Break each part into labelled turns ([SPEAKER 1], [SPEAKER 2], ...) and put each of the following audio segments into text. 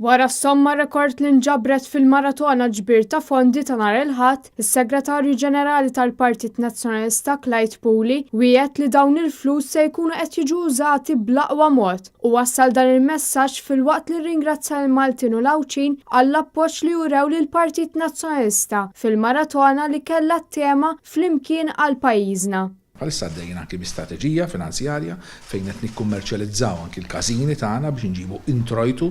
[SPEAKER 1] Wara s-somma rekord li nġabret fil-maratona ġbir ta' fondi ta' nhar il-Ħadd, is-Segretarju Ġenerali tal-Partit Nazzjonalista Clyde Puli wiegħed li dawn il-flus se jkunu qed jiġu użati bl-aqwa mod u wassal dan il-messaġġ filwaqt li rringrazzja lill-Maltin u l-Għawdxin għall-appoġġ li urew lill-Partit Nazzjonalista fil-maratona li kellha t-tema Flimkien għal Pajjiżna.
[SPEAKER 2] Bħalissa għaddejjin anki bi strateġija finanzjarja fejn qed nikkummerċjalizzaw anki l-każini tagħna biex inġibu introjtu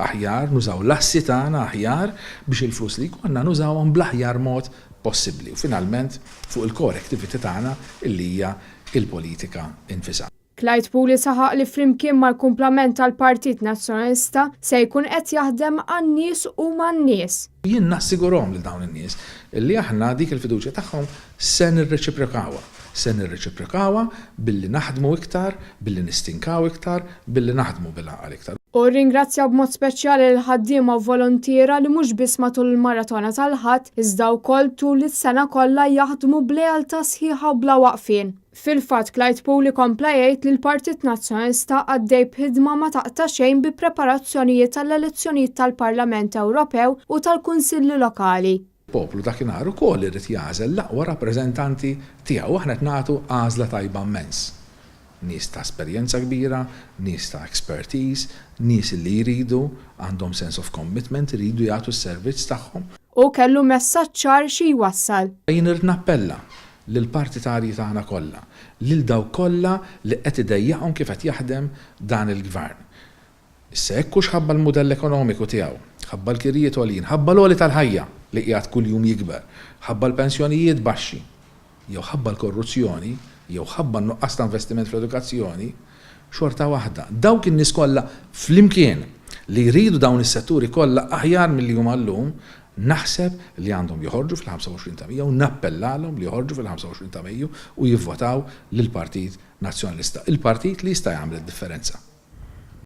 [SPEAKER 2] aħjar, nużaw l-assi tagħna aħjar biex il-flus li jkollna nużawhom bl-aħjar mod possibbli u finalment fuq il-core activity tagħna illi hija l-politika nfisha.
[SPEAKER 1] Clyde Puli saħaq li flimkien mal-kumplament tal-Partit Nazzjonalista se jkun qed jaħdem għan-nies u man-nies.
[SPEAKER 2] Jien nassigurahom lil dawn in-nies li aħna dik il-fiduċja tagħhom se nirreċiprokawha. Se nirreċiprokawha billi naħdmu iktar, billi nistinkaw iktar, billi naħdmu bil-għaqal iktar.
[SPEAKER 1] Hu rringrazzja b'mod speċjali lill-ħaddiema u voluntiera li mhux biss matul il-maratona tal-Ħadd iżda wkoll tul is-sena kollha jaħdmu b'lealtà sħiħa u bla waqfien. Fil-fatt, Clyde Puli kompla jgħid li l-Partit Nazzjonalista għaddej b'ħidma ma taqta' xejn bi preparazzjonijiet għall-elezzjonijiet tal-Parlament Ewropew u tal-Kunsilli Lokali.
[SPEAKER 2] Il-poplu dakinhar ukoll irid jagħżel l-aqwa rappreżentanti tiegħu u aħna qed nagħtu għażla tajba mmens. Nies ta' esperjenza kbira, nies ta' expertise, nies li jridu, għandhom sense of commitment, iridu jagħtu s-servizz tagħhom.
[SPEAKER 1] Hu kellu messaġġ ċar xi jwassal.
[SPEAKER 2] Jien irrid nappella lill-partitarji tagħna kollha, lil dawk kollha li qed idejjaqhom kif qed jaħdem dan il-Gvern. Issa jekk hux ħabba l-mudell ekonomiku tiegħu, ħabba l-kirjiet għoljin, ħabba l-għoli tal-ħajja li qiegħed kuljum jikber, ħabba l-pensjonijiet baxxi, jew ħabba l-korruzzjoni, jew ħabba n-nuqqas ta' investiment fl-edukazzjoni, xorta waħda, dawk in-nies kollha flimkien li jridu dawn is-setturi kollha aħjar milli huma llum, naħseb li għandhom joħorġu fil-25 ta' Mejju, nappellalhom li joħorġu fil-25 ta' Mejju u jivvotaw lill-Partit Nazzjonalista, il-partit li jista' jagħmel id-differenza.